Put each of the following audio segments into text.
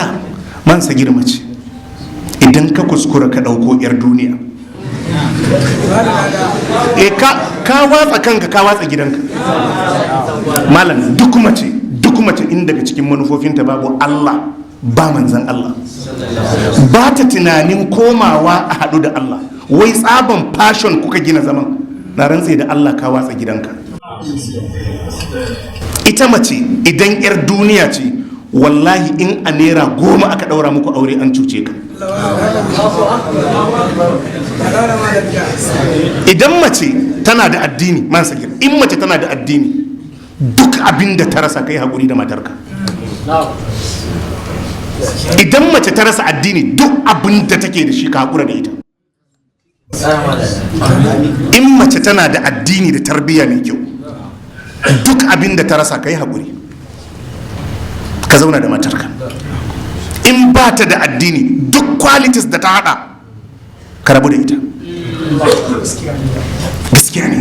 Yasa man sa girma ce, idan ka kuskura ka ɗauko 'yar duniya, e ka watsa kanka, ka watsa gidanka. Malam, duk mace in daga cikin manufofinta babu Allah ba manzan Allah, ba ta tunanin komawa a haɗu da Allah, wai tsaban passion kuka gina zaman, na rantse da Allah ka watsa gidanka. Ita mace idan 'yar duniya ce, wallahi in a ₦10 aka ɗaura muku aure, an cuce ka. Idan mace tana da addini, man sagir, in mace tana da addini, duk abin da ta rasa, kai haƙuri da matarka. Idan mace ta rasa addini, duk abin da take da shi, ka haƙura da ita. In mace tana da addini da tarbiyya mai kyau, duk abin da ta rasa, kai haƙuri ka zauna da matarka. In ba ta da addini, duk qualities da ta hada, ka rabu da ita. Gaskiya ne.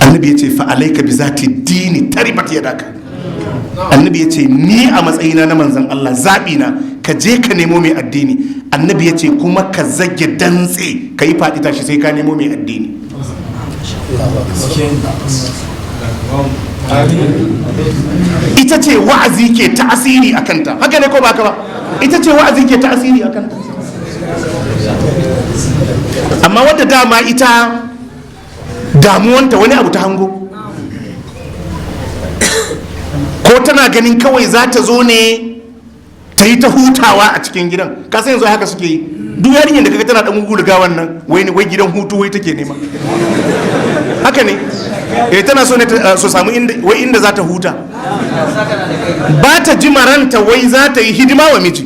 Annabi ya ce, "Fa alaika bi zati dini taribat yadaka." Annabi ya ce, ni a matsayina na manzan Allah, zaɓi na, ka je ka nemo mai addini. Annabi ya ce kuma ka zage dantse, ka yi faɗi tashi sai ka nemo mai addini. Ita ce wa'azi ke ta'asiri a kanta. Haka ne ko ba ka ba? Ita ce wa'azi ke ta'asiri a kanta. Amma wadda dama ita damuwanta wani abu ta hango, ko tana ganin kawai za ta zo ne ta yi ta hutawa a cikin gidan, ka san yanzu haka suke yi. Duk yarinyar da kaga tana dan gugulga wannan, wai wai gidan hutu wai take nema. Haka ne, eh, tana so ne su samu inda wai inda za ta huta, ba ta ji maranta wai za ta yi hidima wa miji.